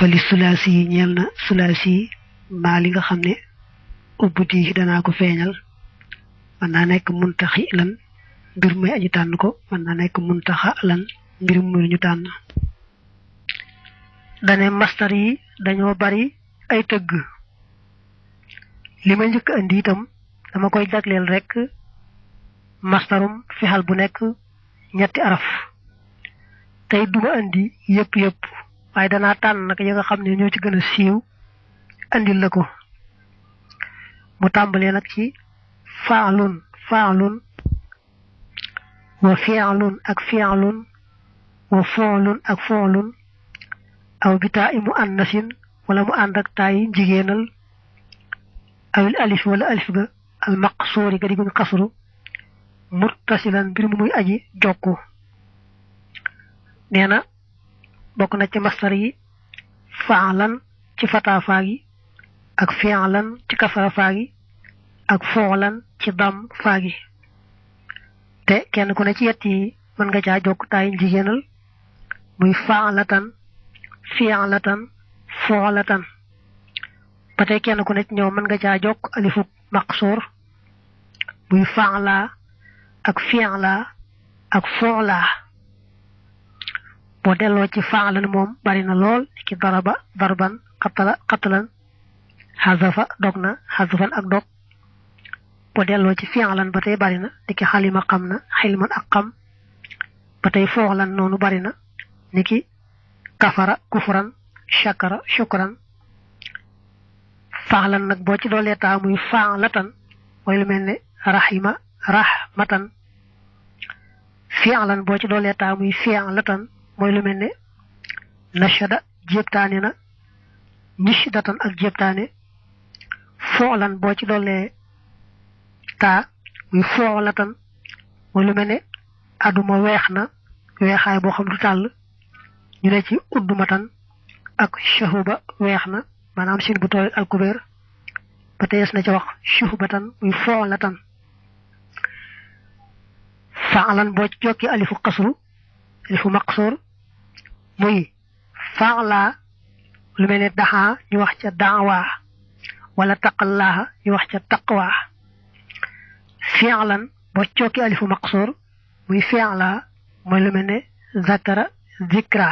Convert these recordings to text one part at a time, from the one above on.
fali sulasi ñel na sulasi ma li nga xamne ubudi dana ko feñal man na nek muntahi lan mbir may aji tan ko man na nek muntaha lan mbir mu ñu tan dane mastar yi dañoo bari ay teug lima ñëk andi itam dama koy jaglel rek mastarum fihal bu nek ñetti araf tay duma andi yep waaye danaa tànn nag yi nga xam ne ñoo ci gën a siiw andil la ko mu tàmbalee nag ci fa'lun wa fi'lun ak fi'lun wa fa'lun ak fa'lun aw bitaa mu annasin wala mu ànd ak taay jigéenal awil alif wala alif ga al maqsuuri ga di guñ xasru muttasilan mbir mu muy aji jokku nee na bokk na ci masdar yi fa'lan ci fata faagi ak fi'lan ci kasra faagi ak fa'lan ci dam faagi te kenn ku ne ci yetti man nga ca jokk tay jigéenal muy fa'latan fi'latan fa'latan patay kenn ku ne ci ñoom man nga ca jokk alifu maqsur muy fa'la ak fi'la ak fa'la bo delo ci fa'lan mom bari na lol ci daraba darban qatlan hazafa dogna hazafan ak dog bo delo ci fi'lan batay bari na diki halima xamna hilman ak xam batay fa'lan nonu bari na niki kafara kufran shakara shukran fa'lan nak bo ci dolé ta muy fa'latan moy lu melni rahima rahmatan fi'lan bo ci dolé ta muy fi'latan moy lu melne nashada jeptane na nishidatan ak jeptane fa'lan bo ci dolé ta muy fa'latan moy lu melne aduma wexna wexay bo xam du tal ñu ne ci udumatan ak shahuba wexna manam sin bu toy al kuber patayes na ci wax shuhbatan muy fa'latan fa'lan bo ci jokki alifu qasru alifu maqsur muy fa'la lu melni daha ñu wax ca da'wa wala taqallaha ñu wax ca taqwa fi'lan bo cioki alifu maqsur muy fi'la moy lu melni zakara zikra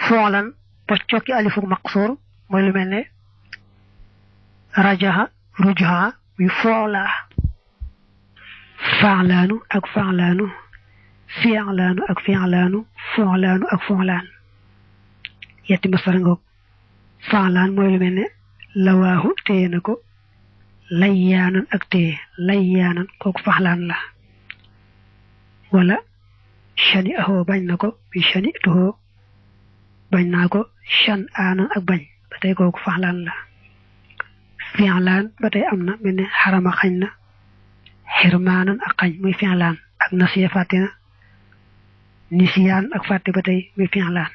fa'lan bo cioki alifu maqsur moy lu melni rajaha rujha muy fa'la fa'lanu ak fa'lanu fi'lanu ak fi'lanu fa'lanu ak fa'lan yetti masar ngok fa'lan moy lu melne lawahu teenako layyanan ak te layyanan koku fa'lan la wala shani'ahu baynako bi shani'tuhu baynako shan'anan ak bañ batay koku fa'lan la fi'lan batay amna melne harama xagna hirmanan ak xagn muy fi'lan ak nasiya fatina nisyan ak fatte batay mi fi'lan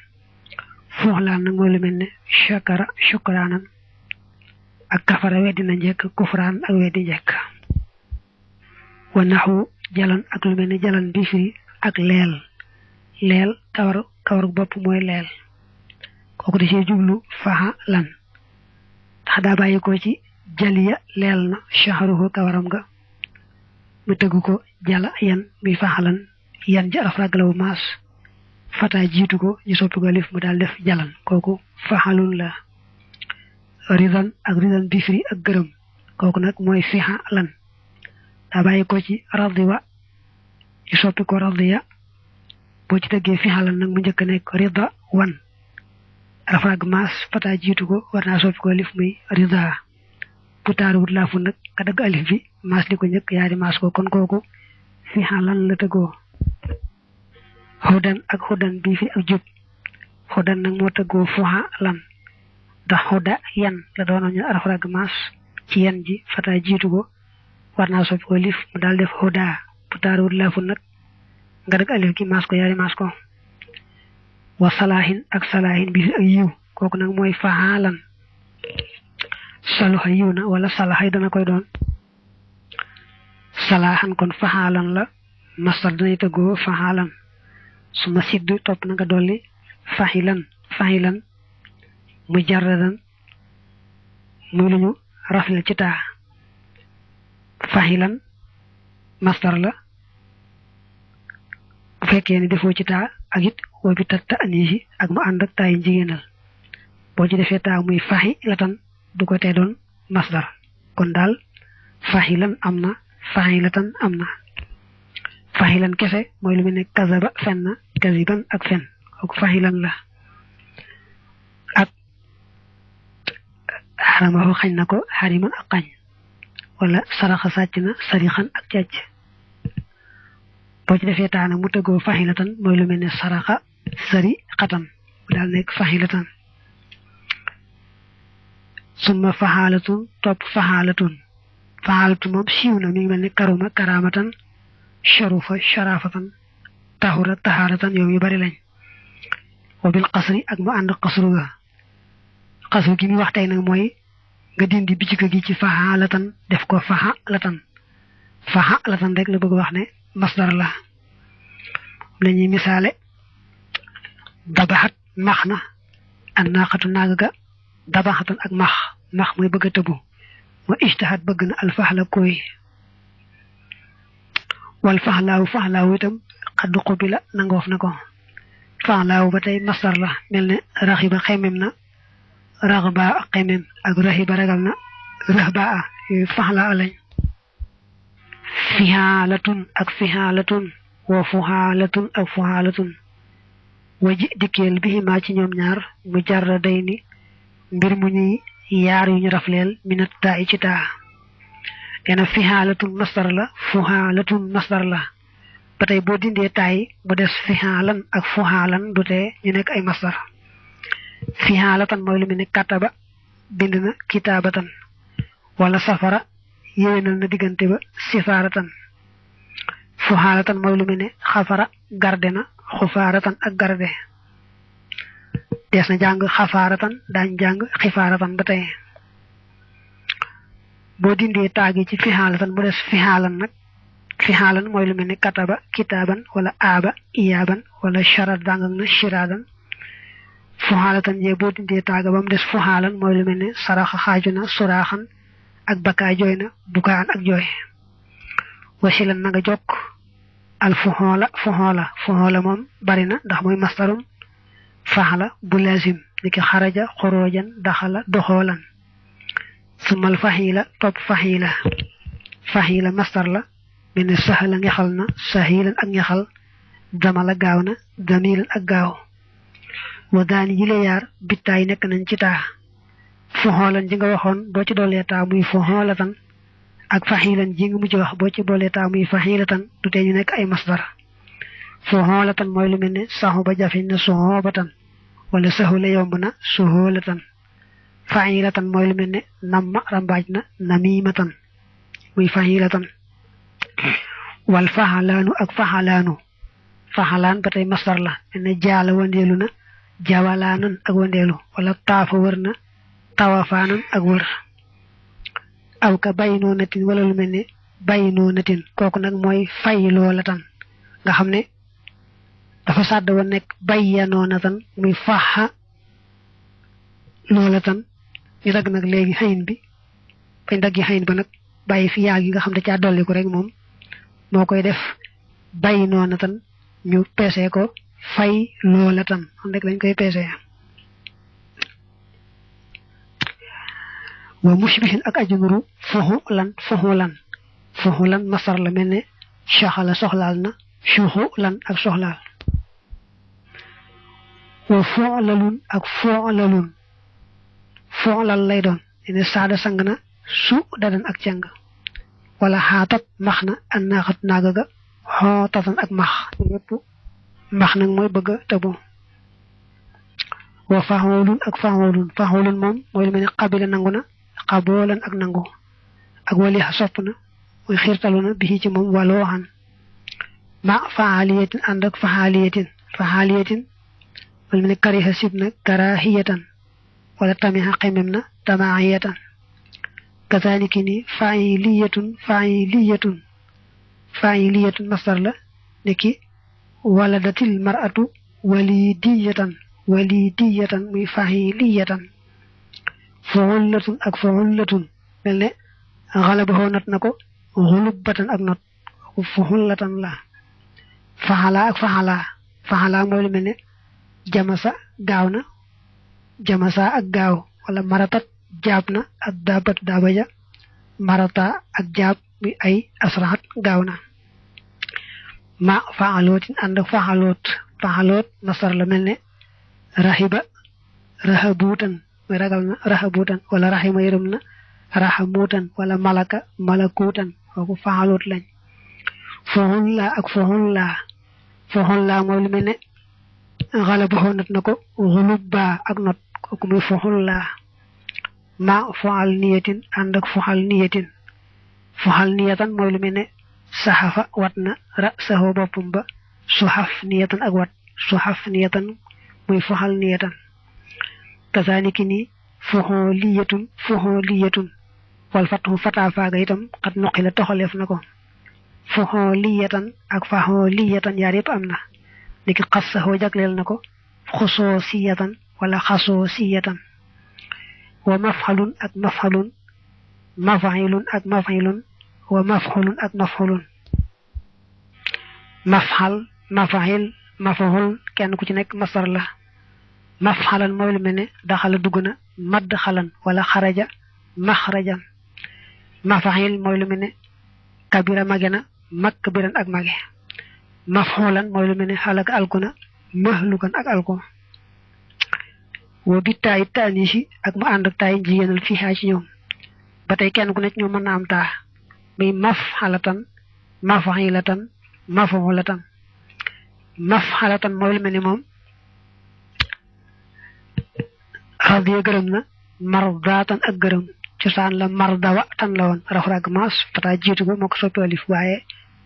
fu'lan nak moy lu melne shakara shukranan ak kafara wedina njek kufran ak wedi njek wa nahu jalan ak lu melne jalan bi fi ak leel kawar bop moy leel koku da ci jublu fa'lan da bayiko ci jaliya leel na shahruhu kawaram ga mu teggu ko jala yan bi fa'lan yan jaraf raglaw mas fata jitu ko ñu soppi ko lif mu dal def jalan koku fa'alun la ridan ak ridan bifri ak gërem koku nak moy fi'lan da bayiko ci radiwa ñu soppi ko radiya bo ci tegge fi'lan nak mu ñëk nek rida wan rafag mas fata jitu ko warna soppi ko lif muy rida putaru wut la fu nak ka dag alif bi mas liko ñëk yaari mas ko kon koku fi'lan la tego hudan ak hudan bi fi ak jub hudan nak mo tego fu'lan da huda yan la doon ñu arafrag mas ci yan ji fata jitu ko warna soppi ko lif mu dal def huda putaru wut la fu nak nga dag alif ki mas ko yaari mas ko wa salahin ak salahin bi fi ak yiw koku nak moy fa'alan salaha yuna wala salahay dana koy doon salahan kon fa'alan la masdar dana tego fa'alan suma siddu top na nga dolli fa'ilan mujarradan muy luñu rafle ci taa fahilan masdar la bu fekkee ni defoo ci taa ak it wa bi tatta anisi ak mu ànd ak taay jigéenal boo ci defee taa muy fahilatan du ko tee doon masdar kon daal fahilan am na fahilatan am na fahilan kese mooy lu mel ne kazaba fen na kaziban ak fen ak fahilan la ak xaramahu xañ na ko xariman ak xañ wala saraxa sàcc na sarixan ak càcc boo ci defee taana mu tëggoo fahilatan mooy lu mel ne saraxa sari xatan mu daal nekk fahilatan summa fahalatun topp fahalatun moom siiw na mi ngi mel ne karuma karamatan sharufa sharafatan tahura taharatan yow yu bari lañ wa bil qasri ak mu ànd qasru ga qasru gi mi wax tey nag mooy nga dindi bijika gi ci fahalatan def ko fahalatan rek la bëgg wax ne masdar la lañuy misaale dabaxat max na an naqatu naag ga dabaxatan ak max mooy bëgg a tëbu wa ijtahat bëgg na alfaxla koy wal faxlaawu itam xaddu xubi la nangoof na ko faxlaawu ba tey masdar la mel ne raxiba xemem na raxba ak xemem ak raxiba ragal na raxba a yooyu faxlaa lañ fihaalatun wa fuhaalatun ak fuhaalatun waji dikkeel bi maa ci ñoom ñaar mu jarra day ni mbir mu ñuy yaar yu ñu rafleel minat taa i ci taa dena fihaalatun masdar la fuhaalatun masdar la ba tey boo dindee taay bu des fihaalan ak fuhaalan du tee ñu nekk ay masdar fihaalatan mooy lu mel ne kataba bind na kitaabatan wala safara yéwénal na diggante ba sifaaratan fuhaalatan mooy lu mel ne xafara garde na xufaaratan ak garde des na jàng xafaaratan daañ jàng xifaaratan ba tey boo dindee taagi ci fihaalatan mu des fihaalan nag fihaalan mooy lu mel ne kataba kitaaban wala aaba iyaaban wala sharat dàngak na shiraadan fuhaalatan jee boo dindee taaga ba mu des fuhaalan mooy lu mel ne saraxa xaaju na suraaxan ak bakkaa jooy na bukaan ak jooy wasilan na nga jokk al fuxoola moom bari na ndax mooy masdarum faxala bu lazim niki xaraja xoroojan daxala doxoolan sumal faxiila topp faxiila masdar la mel ne saxala ngexal na saxiilan ak ngexal damala gaaw na damilan ak gaaw wa daani yile yaar bittaay nekk nañ ci taa fuxoolan ji nga waxoon boo ci doolee taa muy fuxoolatan ak faxiilan ji nga mujj wax boo ci boolee taa muy faxiilatan du tee ñu nekk ay masdar fuxoolatan mooy lu mel ne saxu ba jafeñ na suxoobatan wala saxula yomb na suxoolatan faxiilatan mooy lu mel ne namma rambaaj na namimatan muy faxiilatan wal faxalaanu ak faxalaan ba tey masdar la mel ne jaala wandeelu na jawalaanan ak wandeelu wala taafa wër na tawafaanan ak wër aw ka baynoo natin wala lu mel ne baynoo natin kooku nag mooy fay loola tan nga xam ne dafa sàdd woon nekk bayyanoo na tan muy faxa loola tan ñu dagg nag léegi xayin bi bañ daggi xayin ba nag bàyyi fi yaag yi nga xam ne caa dolli ko rek moom moo koy def baynoo na tan ñu peese ko fay loola tan xam rek lañ koy peese wa mushbihin ak ajunuru fuxulan masar la mel ne soxala soxlaal na suxulan ak soxlaal wa fu'lalun ak fu'lal lay doon ne saada sang na su dadan ak càng wala xaatat max na an naaxat naaga ga xootatan ak max yépp max nag mooy bëgg a tëbu wa faxoolun ak faxoolun moom mooy lu mel ne xabila nangu na xaboolan ak nangu ak walixa sopp na muy xiirtalu na bi ci moom wala waxan ma faaliyatin ànd ak faxaaliyatin wala mel ne kariha sib na karahiyatan wala tamiha xemem na tamaiyatan kazaliki ni failiyatun masdar la niki waladatil mar'atu walidiyatan muy failiyatan fu'ullatun ak fu'ullatun melne ghalabahu nat nako ghulubatan ak not fu'ullatan la fa'ala ak fa'ala moy lu melne jamasa gaawna jamasa ak gaaw wala maratat jaabna ak dabat dabaja marata ak jaab mi ay asrahat gaawna ma fa'alotin and fa'alot nasar la melne rahiba rahabutan moy ragal na rahabutan wala rahima yirumna rahamutan wala malaka malakutan ko fa'alot lañ fu'ulla ak fu'ulla moy lu melne غلبه نت نكو غلبا اك نوت كوكو مي فخول لا ما فعل نيتين عندك فعل نيتان موي لو ميني صحفا واتنا راسه بوبم با صحف نيتان اك وات صحف نيتان موي فعل نيتان كذلك ني فحولية والفتح فتا فاغا يتام قد نقل تخلف نكو فحولية اك فحولية ياريب امنا niki qassahu jaglel nako khususiyatan wala khasusiyatan wa maf'alun ak maf'alun maf'ilun ak maf'ilun wa maf'ulun ak maf'ulun maf'al maf'il maf'ul kenn ku ci nek masdar la maf'alan moy lu melne dakhala duguna madkhalan wala kharaja makhrajan maf'il moy lu melne kabira magena makbiran ak mage maf'ulan moy lu melni halaka alkuna mahlukan ak alko wo bi tay tanisi ak mu and ak tay jigenal fi ha ci ñoom batay kenn ku nek ñoom man am ta mi maf'alatan maf'ilatan maf'ulatan maf'alatan moy lu melni mom radiya gërem na mardatan ak gërem ci saan la mardawa tan la won rafrag mas fata jitu go moko soppi alif waye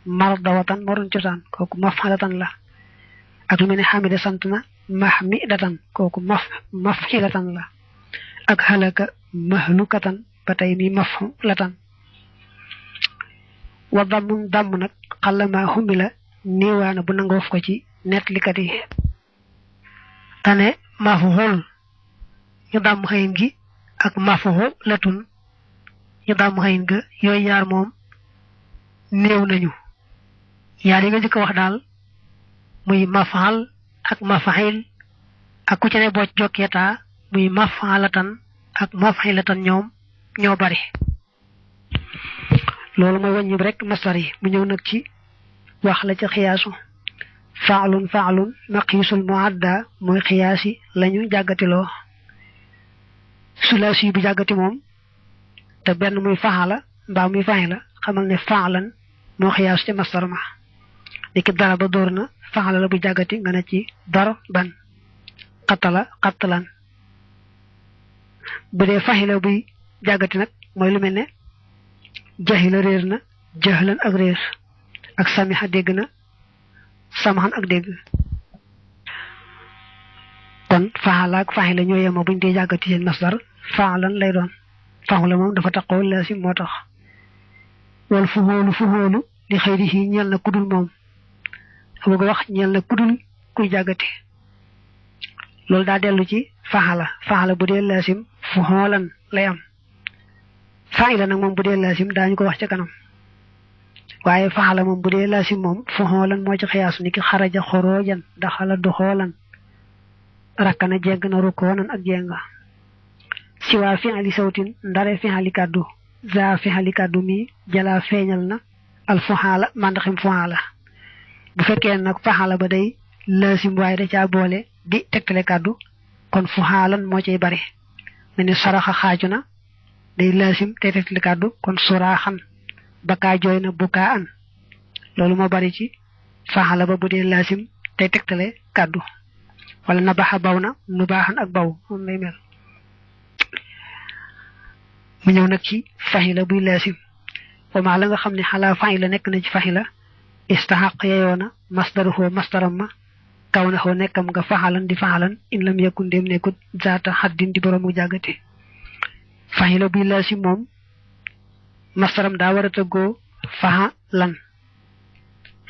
mardawatan morun ciosan koku maf'alatan la ak lu melni hamida santna mahmidatan koku maf'ilatan la ak halaka mahlukatan batay mi maf'ulatan wa damun dam nak xalama humila newana bu nangof ko ci net likati tane maf'ul ñu dam xeyim gi ak maf'ulatun ñu dam xeyim ga yoy yar mom neew nañu yaari nga jëk wax dal muy maf'al ak maf'il ak ku ci ne bo jokketa muy maf'alatan ak maf'ilatan ñoom ñoo bari lolu moy wañu rek masari mu ñew nak ci wax la ci xiyasu fa'lun maqisul muadda moy xiyasi lañu jagati lo sulasi bu jagati mom te ben muy fa'ala mba muy fa'ila xamal ne fa'lan mo xiyas ci masar ma diki dara ba dorna fa'ala la bu jagati nga na ci dar ban qatala qatlan bu de fa'ila bu jagati nak moy lu melne jahila reerna jahlan ak reer ak samiha degna samahan ak deg kon fa'ala ak fa'ila ñoyama buñ de jagati seen masdar fa'lan lay doon fa'ala mom dafa taqo la ci motax wal fuhulu li khayrihi ñal na kudul mom bu ko wax ñal na kudul kuy jagati lol da delu ci fa'ala bu de lasim fuhulan lay am fa'ila nak mom bu de lasim dañu ko wax ci kanam waye fa'ala mom bu de lasim mom fuhulan mo ci xiyas niki kharaja khurujan dakhala dukhulan rakana jeng na rukonan ak jenga siwa fi'li sawtin ndare fi'li kaddu za fi'li kaddu mi jala feñal na al fuhala mandaxim fuhala bu fekke nak fahala ba day lasim way da ca bolé di tektale kaddu kon fuhalan mo cey bari mene saraxa xajuna day lasim te tektale kaddu kon surahan baka joyna bukaan lolu mo bari ci fahala ba budé lasim te tektale kaddu wala nabaha bawna nubahan ak baw on lay mel mu ñew nak ci fahila buy lasim wa ma la nga xamni hala fa'ila nek na ci fahila istahaq yayona masdaruhu masdaram ma kawnahu nekam nga fahalan di fahalan in lam yakun dem nekut zata haddin di boromu jagati fahila buy lasim mom masdaram da wara teggo fahalan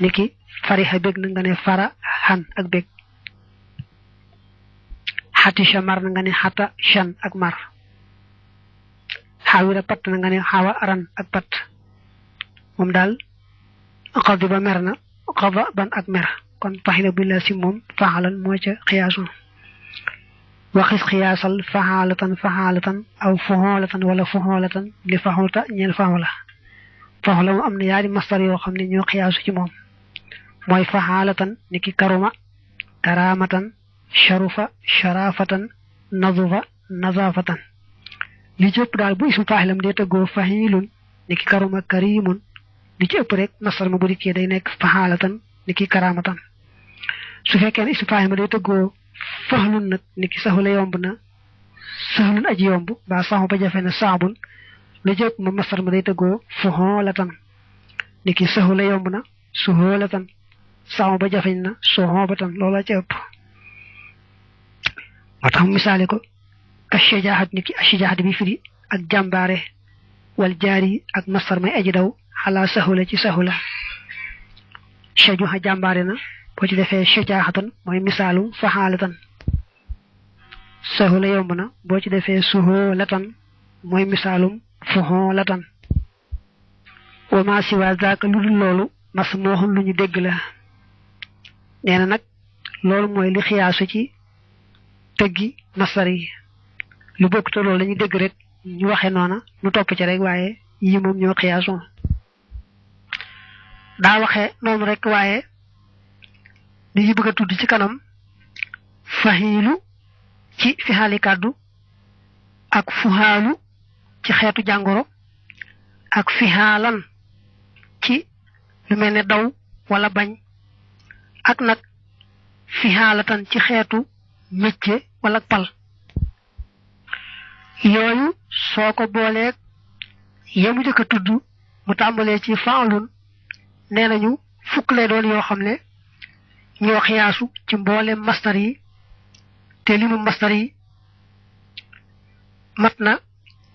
niki fariha beg na nga ne fara han ak beg hatisha mar na nga ne hata shan ak mar xawira pat na nga ne xawa aran ak pat moom daal xadiba mer na xada ban ak mer kon faxila bi la si moom faxalan moo ca xiyaasu waxis xiyaasal faxaalatan aw fuxoolatan wala fuxoolatan li faxulta ñeel faxula faxula mu am na yaari mastar yoo xam ne ñoo xiyaasu ci moom mooy faxaalatan ni ki karuma karamatan sharufa sharafatan nazufa nazafatan li ci ëpp daal bu ismu faaxilam dee tëggoo faxilun ni ki karuma karimun li ci ëpp rek mastar ma bu dikkee day nekk faxaalatan ni ki karamatan su fekkee ne ismu faaxil ma day tëggoo faxlun nag ni ki saxula yomb na saxlun aji yomb ba saxu ba jafe na saabun li ci ëpp ma mastar ma day tëggoo fuxoolatan ni ki saxula yomb na suxoolatan saxu ba jafeñ na suxoobatan loola ci ëpp moo tax mu misaale ko ka shajaaxat ni ki ashijaaxat bi firi ak jàmbaare wal jaari ak mastar may aji daw xalaa saxula ci saxula shajuha jàmbaare na boo ci defee shajaaxatan mooy misaalum faxaalatan saxula yomb na boo ci defee suxoolatan mooy misaalum fuxoolatan wa ma siwa zaaka lu dul loolu mas mooxun lu ñu dégg la nee na nag loolu mooy li xiyaasu ci tëggi mastar yi lu bokk te loolu lañu dégg rek ñu waxe noona nu topp ci rek waaye yi moom ñoo xiyaasu daa waxe noonu rek waaye li ñu bëgg a tudd ci kanam faxiilu ci fixaali kàddu ak fuxaalu ci xeetu jàngoro ak fixaalan ci lu mel ne daw wala bañ ak nag fixaalatan ci xeetu métier wala pal yooyu soo ko booleeg yemu jëkk a tudd mu tàmbalee ci faalun nee nañu fukk lay doon yoo xam ne ñoo xiyaasu ci mboolem mastar yi te limu mastar yi mat na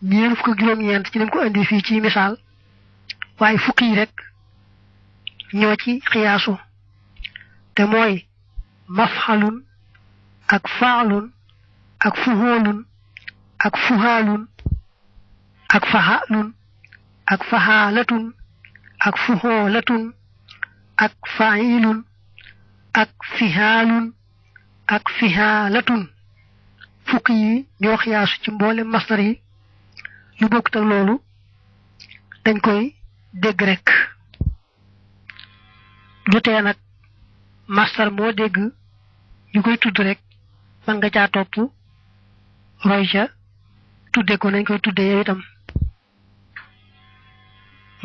ñeent fukk ak juróom-ñeent ci nim ko indi fii ci misaal waaye fukk yi rek ñoo ci xiyaasu te mooy mafxalun ak faalun ak fuhoolun ak fuhaalun ak faxaalun ak faxaalatun ak fuhoolatun ak failun ak fihaalun ak fihaalatun fukk yi ñoo xiyaasu ci mboole mastar yi lu bokk tak loolu dañ koy dégg rek lu tee nag mastar moo dégg ñu koy tudd rek man nga caa topp roy ca tudde ko nañ koy tudde yow itam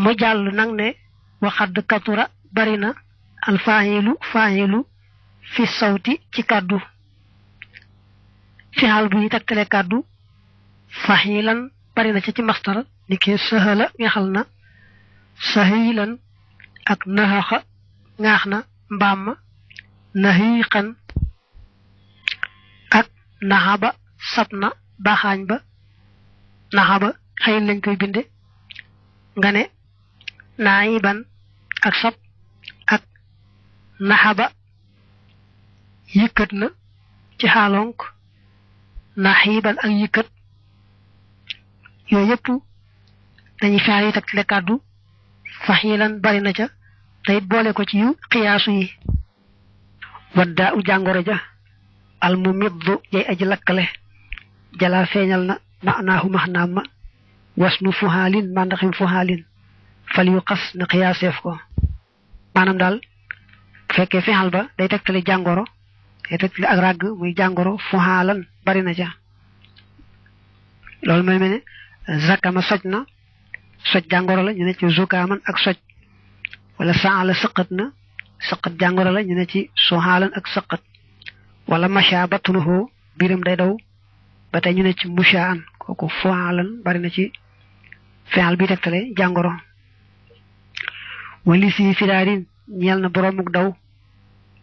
mu jàll nag ne waxadd katura bari na al faaxilu fi sawti ci kàddu fi xaal buy tegtale kàddu faxilan bari na ci mastar ni ki sahala ngexal na sahilan ak naxaxa ngaax na mbaam ma naxiixan ak naxaba sab na baxaañ ba naxaba xëyin lañ koy binde nga ne naayiban ak sab ak naxaba yëkkat na ci xaalonk naxiiban ak yëkkat yooyu yëpp dañuy faar yi teg ci le kàddu faxilan bari na ca te it boole ko ci yu xiyaasu yi waddaa u jàngoro ja al mu middu jay aji lakkale jalaa feeñal na maanaahu maxnaam ma wasnu fuhaalin mandaxim fuhaalin fal yu xas na xiyaaseef ko maanaam daal bu fekkee fexal ba day tegtale jàngoro day tegtale ak ràgg muy jàngoro fuhaalan bari na ca loolu mooy mel ne zakama soj na soj jàngoro la ñu ne ci zukaaman ak soj wala saala sëqat na sëqat jàngoro la ñu ne ci suhaalan ak sëqat wala macha batnuhu biiram day daw ba tey ñu ne ci mushaan kooku fuhaalan bari na ci fexal bi tegtale jàngoro wali si firaarin ñeel na boroomuk daw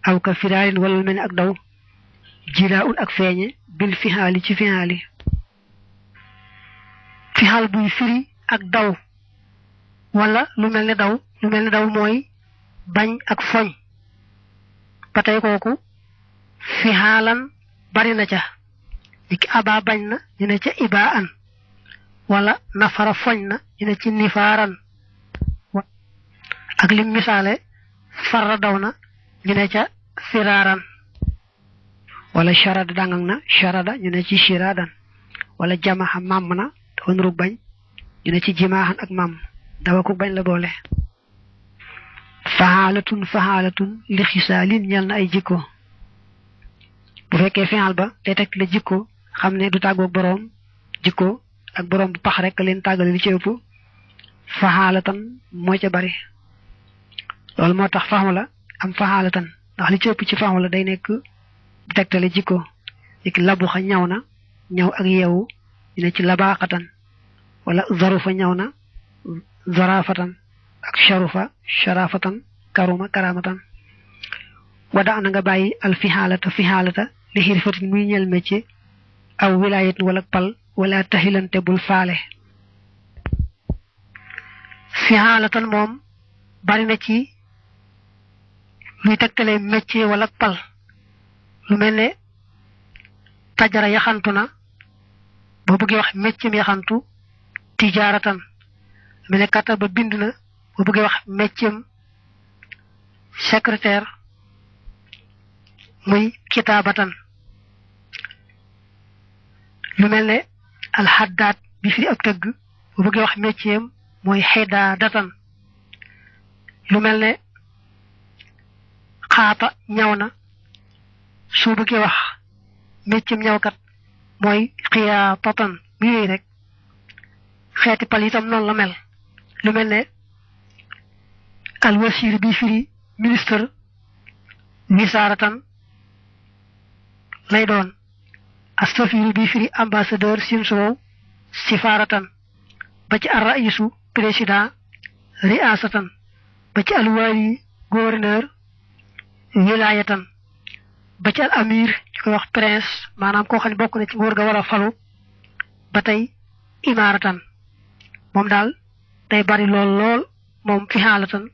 aw ka firaarin wala mel ni ak daw jiraa un ak feeñe bil fihaali ci fihaali fihaal buy firi ak daw wala lu mel ni daw mooy bañ ak foñ ba tey kooku fihaalan bari na ca iki aba bañ na ñu ne ca ibaa an wala nafara foñ na ñu ne ci nifaaran ak lim misaale farra daw na ñu ne ca firaaran wala sharada dangang na sharada ñu ne ci shiradan wala jamaha mam na doon ru bañ ñu ne ci jimaahan ak mam dawa ko bañ la boole fahalatun li xisaalin ñal na ay jikko bu fekkee fi'al ba day teg la jikko xam ne du tàggoog boroom jikko ak boroom bu pax rek leen tàggale li ci ëpp fahalatan moo ca bari loolu moo tax fahmula am fahalatan ndax li ci ëpp ci fahmula day nekk di tegtale jikko lik labu xa ñaw na ñaw ak yeewu ñu ne ci labaaxatan wala zarufa ñaw na zarafatan ak sharufa sharafatan karuma karamatan wada na nga bàyyi al fihalata li xirfatin muy ñel métier aw wilayat wala pal wala tahilante bul faale fihalatan moom bari na ci luy tegtale métier wala pal lu mel ne tajara yaxantu na boo bëggee wax métier yaxantu tijaaratan mel ne kàttal ba bind na boo bëggee wax métier secrétaire muy kitaabatan lu mel ne alxaddaat bi fi ab tëgg boo bëggee wax métier mooy xidaadatan lu mel ne xaata ñaw na soo bëggee wax métier ñawkat mooy xiyaatatan bu yooyu rek xeeti pal itam noonu la mel lu mel ne alwasir bi firi ministre wisaaratan lay doon astafir bi firi ambassadeur sin soow sifaaratan ba ci ar raisu président riasatan ba ci alwali gouverneur wilayatan ba ci al amir ci koy wax prince maanaam koo xam ne bokk na ci nguur ga war a falu ba tey imaratan moom daal day bari lool moom fi xaalatan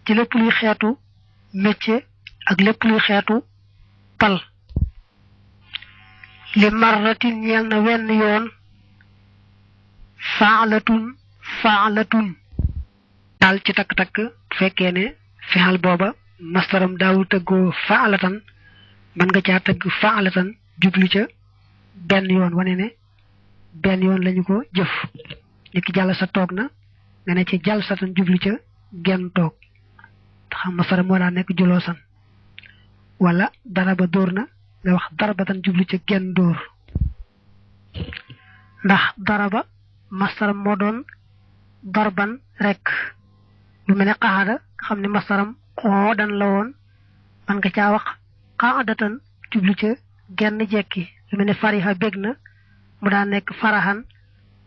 ci lépp luy xeetu métier ak lépp luy xeetu pal li marratin ñeel na wenn yoon faalatun daal ci takk-takk bu fekkee ne fixal booba mastaram daawul tëggoo faalatan mën nga caa tëgg faalatan jublu ca benn yoon wane ne benn yoon lañu ko jëf niki jàll sa toog na nga ne ci jàll satan jublu ca genn toog taxam masara moo daa nekk juloo san wala daraba dóor na nga wax darabatan jublu ca genn dóor ndax daraba masaram moo doon darban rek lu mel ne qaada xam ne masaram qoodan la woon man nga caa wax qaadatan jublu ca genn jekki lu mel ne fariha bég na mu daa nekk farahan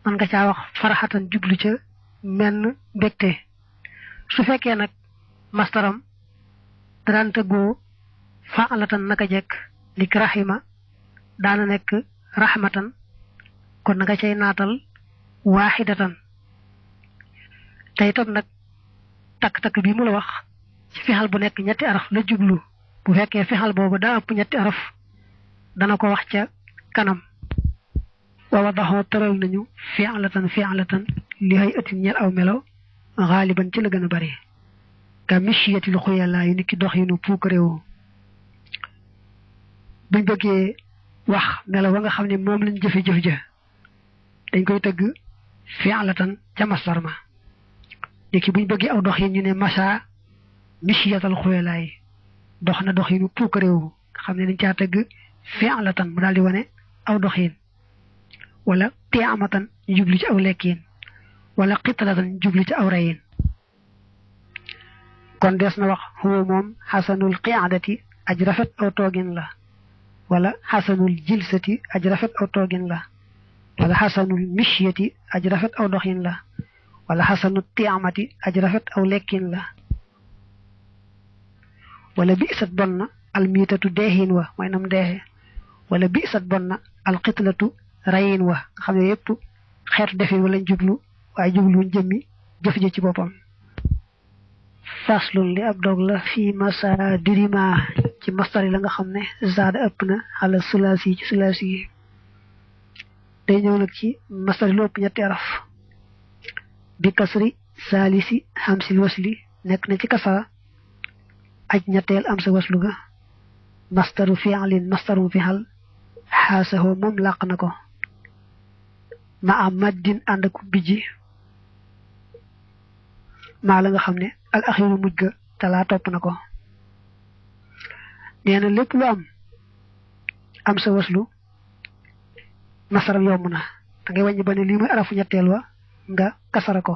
man nga caa wax faraxatan jublu ca menn mbégte su fekkee nag mastaram da daan tëggoo faalatan naka jekk lik rahima daana nekk rahmatan kon na nga cay naatal waaxidatan te itam nag takk-takk bi mu la wax ci fixal bu nekk ñetti araf la jublu bu fekkee fixal boobu daa ëpp ñetti araf dana ko wax ca kanam wa wadaxoo tëral nañu fi'latan li hay atin ñel aw melo xaaliban ci la gën a bari ka mishiyatil xuyalaa yu niki dox yi nu puukaréewu buñ bëggee wax melo wa nga xam ne moom lañ jëfe-jëf ja dañ koy tëgg fi'latan ca masdar ma niki buñ bëggee aw dox yi ñu ne masa mishiyatal xuyalaa yi dox na dox yi nu puukaréewu nga xam ne dañ caa tëgg fi'latan mu daal di wane aw doxin wala tiamatan ñu jublu ci aw lekkiin wala qitlatan ñu jublu ci aw reyin kon des na wax huwa moom xasanul qiadati aj rafet aw toogin la wala xasanul jilsati aj rafet aw toogin la wala xasanul mishyati aj rafet aw doxin la wala xasanul tiamati aj rafet aw lekkiin la wala bi'sat bon na almiitatu deexin wa mooy nam deexe wala bi'sat bon na alqitlatu rayin wa nga xam ne yépp xeetu defin wala jublu waaye jubluwuñ jëmmi jëf ji ci boppam faslun li ab dog la fii masadirima ci mastar yi la nga xam ne zaada ëpp na ala sulaasi ci sulaasi yi day ñëw nag ci masdar lu ëpp ñetti araf bi kasri salisi hamsil wasli nekk na ci kasara aj ñetteel am sa waslu ga masdaru fi'lin masdaru fi'al xaasaho moom làq na ko ma am maddin ànd ak bijji maa la nga xam ne al axiru mujj ga talaa topp na ko nee na lépp lu am sa waslu nasaram yomb na da ngay wàññi ba ne lii muy arafu ñetteel wa nga kasara ko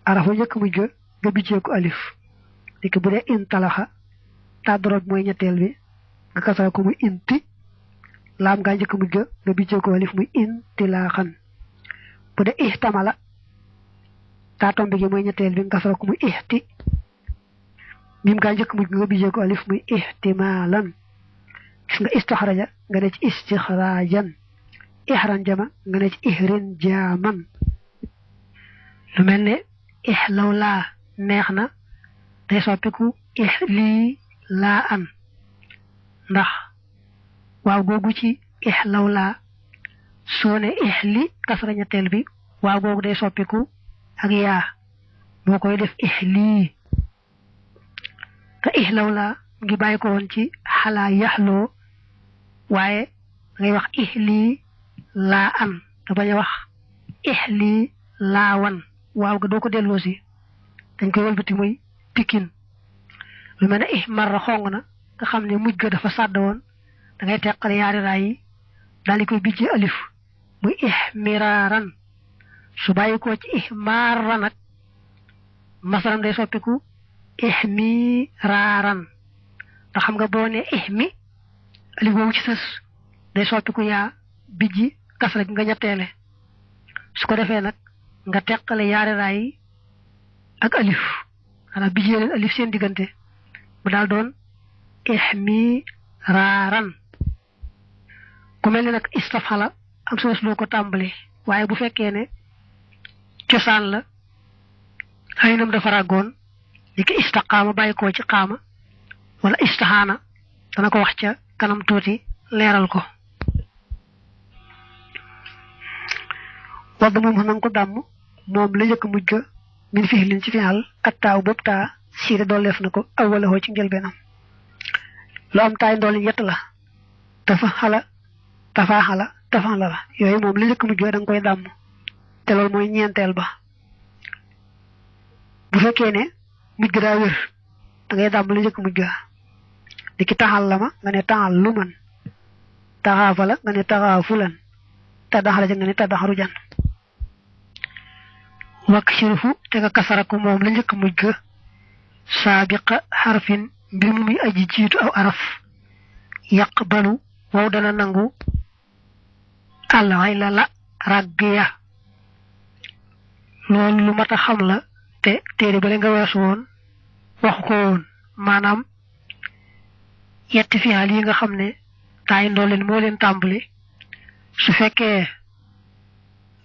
arafu njëkk mujj ga nga bijjee ko alif dikk bu dee in talaxa tàddoroot mooy ñetteel bi nga kasara ko muy inti laam ngaa njëkk mujj ga nga bijjee ko alif muy intilaaxan bu dee ihtamala taa tombi gi mooy ñetteel bi nga kasara ko muy ihti mim ngaa njëkk mujj nga bijjee ko alif muy ihtimaalan gis nga istaxraja nga ne ci istixraajan ihran jama nga ne ci ihrin jaaman lu mel ne ihlaw laa neex na day soppiku ihlii laa an ndax waaw googu ci ihlaw laa soo ne ihli kasra ñetteel bi waaw googu day soppiku ak yaa moo koy def ihlii te ihlaw laa ngi bàyyi ko woon ci xalaa yaxloo waaye ngay wax ihlii laa an te bañ a wax ihlii laa wan waaw ga doo ko delloo si dañ koy walbati muy pikin lu mel ne ihmarra xong na nga xam ne mujj ga dafa sàdd woon da ngay teqale yaari raay yi daal di koy bijji alif muy ihmiraaran su bàyyi ko ci ihmarra nag masaram day soppiku ihmiraaran ndax xam nga boo ne ihmi alif boobu ci sës day soppiku yaa bijji kasra gi nga ñetteele su ko defee nag nga teqale yaari raay yi ak alif xanaa bijjee leen alif seen diggante mu daal doon ihmiraaran ku mel ne nag istafala am sa loo ko tàmbali waaye bu fekkee ne cosaan la xëy nam dafa ràggoon li ki istaqaama bàyyi koo ci qaama wala istahaana dana ko wax ca kanam tuuti leeral ko wadd moom xam nanga ko dàmm moom la njëkk mujj ga min fi'lin ci fi'al ak taaw bopp taa siire dooleef na ko awwalahoo ci njëlbeenam lu am taay ndool yett la tafaxala la yooyu moom la njëkk mujj ga da nga koy dàmm te loolu mooy ñeenteel ba bu fekkee ne mujj ga daa wér da ngay dàmm la njëkk mujj ga di ki taxal la ma nga ne taxal lu man taxaafa la nga ne taxaafulan taddaxara ja nga ne taddaxaru jan wakk shirifu te nga kasara ko moom la njëkk mujj ga saabiqa xarfin mbir mu muy aji jiitu aw araf yaqbalu wow dana nangu alxayla la ràgg ya loolu lu mat a xam la te téere bale nga weesu woon waxu ko woon maanaam yetti fi'al yi nga xam ne taay ndooleen moo leen tàmbali su fekkee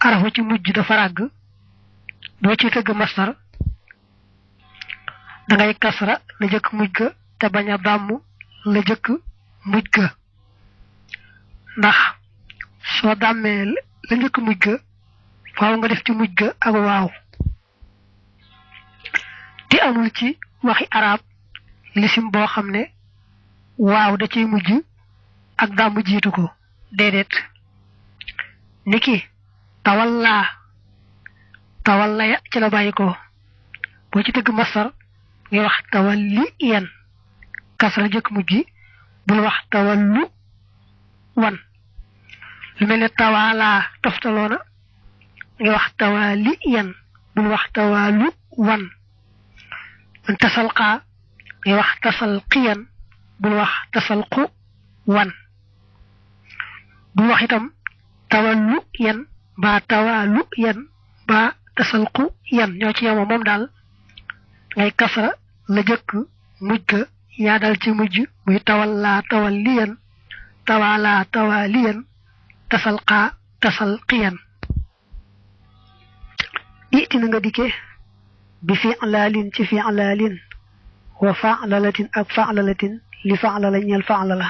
arafu ci mujj dafa ràgg boo ci tëgg masdar da ngay kasra la jëkk mujj ga te bañ a dàmm la jëkk mujj ga ndax soo dàmmee la njëkk mujj ga faaw nga def ci mujj ga ak waaw te amul ci waxi arab lisim boo xam ne waaw da ciy mujj ak dàmm jiitu ko déedéet niki tawalla ya ci la bàyyi ko boo ci tëgg masdar ngay wax tawalli yan kasra jëkk mujj bul wax tawallu wan lu mel ne tawaala toftaloona ngay wax tawali yan bul wax tawalu wan man tasalqaa ngay wax tasalqiyan bul wax tasalqu wan bul wax itam tawallu yan mbaa tawalu yan mbaa tasalqu yan ñoo ci yemoo moom daal ngay kasra la jëkk mujj ga yaa dal ci mujj muy tawalla tawalliyan tawala tawaliyan tasalqa tasalqiyan iti na nga dikke bi fi'lalin ci fi'lalin wa fa'lalatin ak fa'lalatin li fa'lala ñeel fa'lala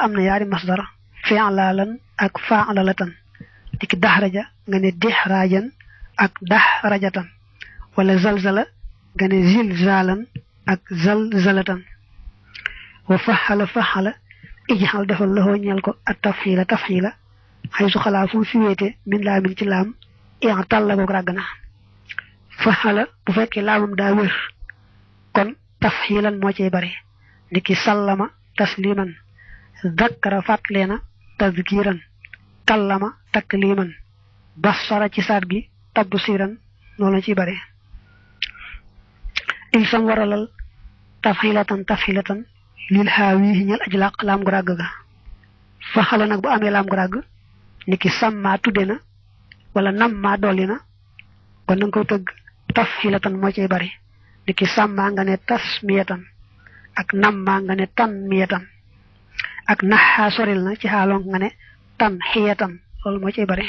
am na yaari masdar fi'lalan ak fa'lalatan diki dahraja nga ne dihrajan ak dahrajatan wala zalzala nga ne zilzalan ak zalzalatan wa fahala ijhal defal lahu ñal ko at tafhila haysu khalafu fi wété min laamin ci laam i'tal la ko ragna fahala bu fekke laamum da wër kon tafhilan mo ci bari niki sallama tasliman dhakkara fatlena tadhkiran kallama takliman basara ci saat gi tabsiran no la ci bari il sam waralal tafhilatan lil hawi ñal ajlaq lam gu rag ga fahala nak bu amé lam gu rag niki samma tudena wala namma dolina kon nang ko teug tafhilatan mo ci bari niki samma nga ne tasmiyatan ak namma nga ne tanmiyatan ak naha soril na ci halon nga ne tanhiyatan lol mo ci bari